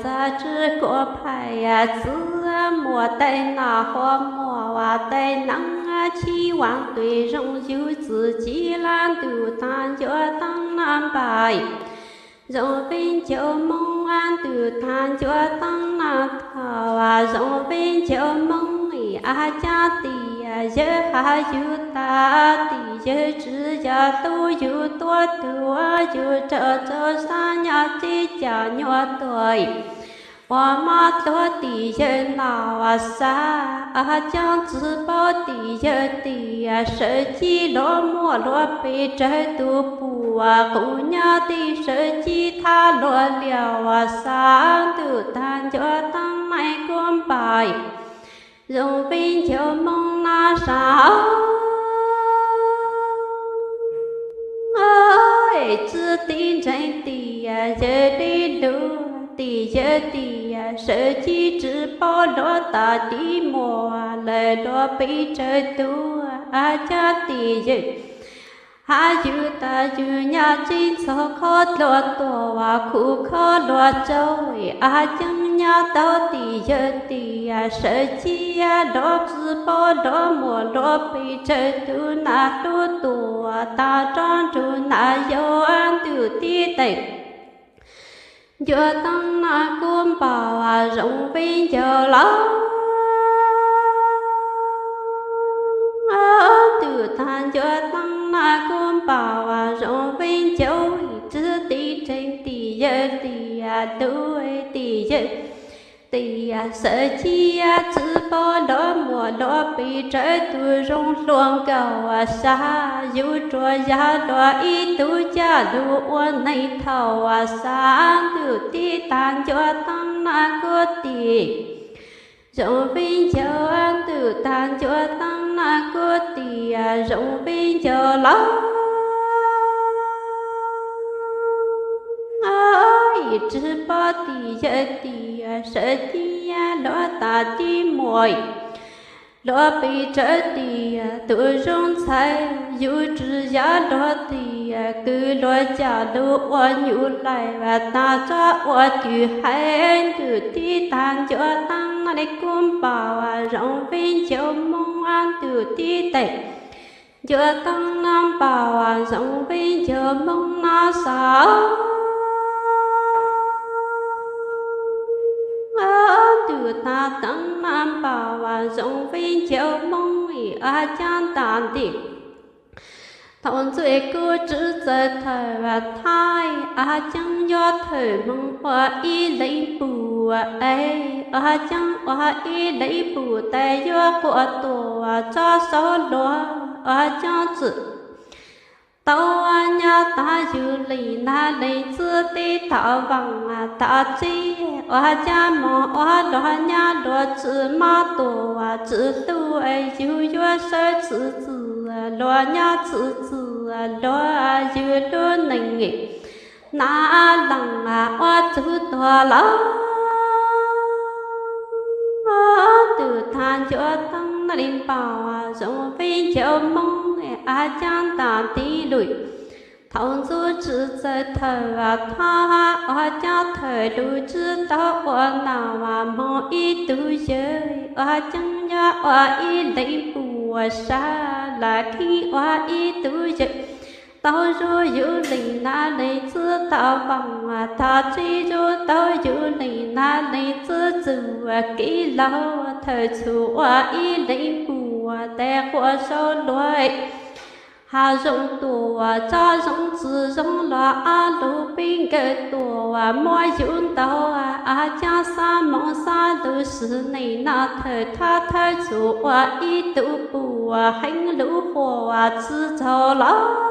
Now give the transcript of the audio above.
txaj tsw kuv phais txwv muag tais nas hua muag vas tais neeb, chib vas tus zoo yug txwv ci laj ntuj tag ncua teeb naj npais. Zoo peb ncaus moo ntuj tag ncua teeb naj thaum, zoo peb ncaus moo a cab tias yawg has yug tas tias yawg tsis yog tub yug tuab tug, yug rau rau sab nyaj teb cas nyuaj tuaj ua mab tuag tias yawg nas vas xav a cab tsis paub tias yawg tias sawv ci luag muaj luag pes tsawg tus puas qus nyab tij sawv ci thab luag lias vas xav ntuj tag ncua teeb naj kuv npais. Zoo peb ncaus moo naj sab tsis tib ntseeg tias yawg li lus tias yawg tias sawv ci tsis paub luag tas tib muag lawm luag pes tsawg tus a cab tias yawg has yug tas yug nyaj tseeb txog khob dluag tuag vas khuv khob luag tsaug a ceeb nyab tau tias yawg tias sawv ci luag tsis paub luag muaj luag pes tsawg tus nas hlub tuag tag rov nrug nas yau ntuj tib teem. Ncua teeb naj kuv npais vas zoo peb ncaus lawm. Ntuj tag ncua teeb naj kuv npais vas zoo peb ncaus tsis tib ntseeg tias yawg tias lus tias yawg tias sawv ci tsis paub luag muaj luag pes tsawg tus zoo hluas nkaus vas xav yug rua yog luag ib tug caj lug ua neeg thaum vas xav ntuj tib tag ncua teeb naj kuv tias zoo peb ncaus ntuj tag ncua teeb naj kuv tias zoo peb ncaus lawm. Tsis paub tias yawg tias sawv ci luag tas tib muag luag pes tsawg tias tus zoo ntxhais yug tsis yog luag tias kws luag caj lug ua nyuj lais vas tag tsob ua cwm haiv ntuj tib tag ncua teeb naj li kuv npais vas zoo peb ncaus moo ntuj tib teem. Ncua teeb naj npais vas zoo peb ncaus moo naj sab ntuj tag teeb naj npais vas zoo peb ncaus moo a cab tas ntim. Thaum ntxuj kuv tsis txawj thawm vas thaib a ceeb yuav thawm moog ua ib leeg pum es a ceeb ua ib leeg pum tais yuav quaj tuam tsob saud luag a ceeb txwm tau nyab tas yug leej nag leej txwv teb thaum vaam tas txij ua cab moog ua luag nyab luag tsis mab tuam tsis hlub yug yuav sawv tsis txwm luag nyab tsis txwm luag yug lub neej nab leej ua txug tuag lawm. Ntuj tag ncua teeb naj li npais zoo peb ncaus moo a cab tas ntim lug. Thaum ntxuj tsis txawj thawm vas thab ua cab thawm lug tsis tau ua nas vas moog ib tug yawg ua ceeb yuav ua ib leeg pum sab lam kheev ua ib tug yawg tau zuj yug leej nag leej txwv tau vaam tag txij zuj tau yug leej nag leej txwv txug kev laug thawm txhum ua ib leeg pum tais quaj saud luag hav zoov tuam tsob zoov txwv zoov los a lug peb nkawd tuam muab yug ntau a cab xab moos xab lug sim neej naj thawm thab thawm txhum ua ib tug pum heev lub quas tsis txaus lawm.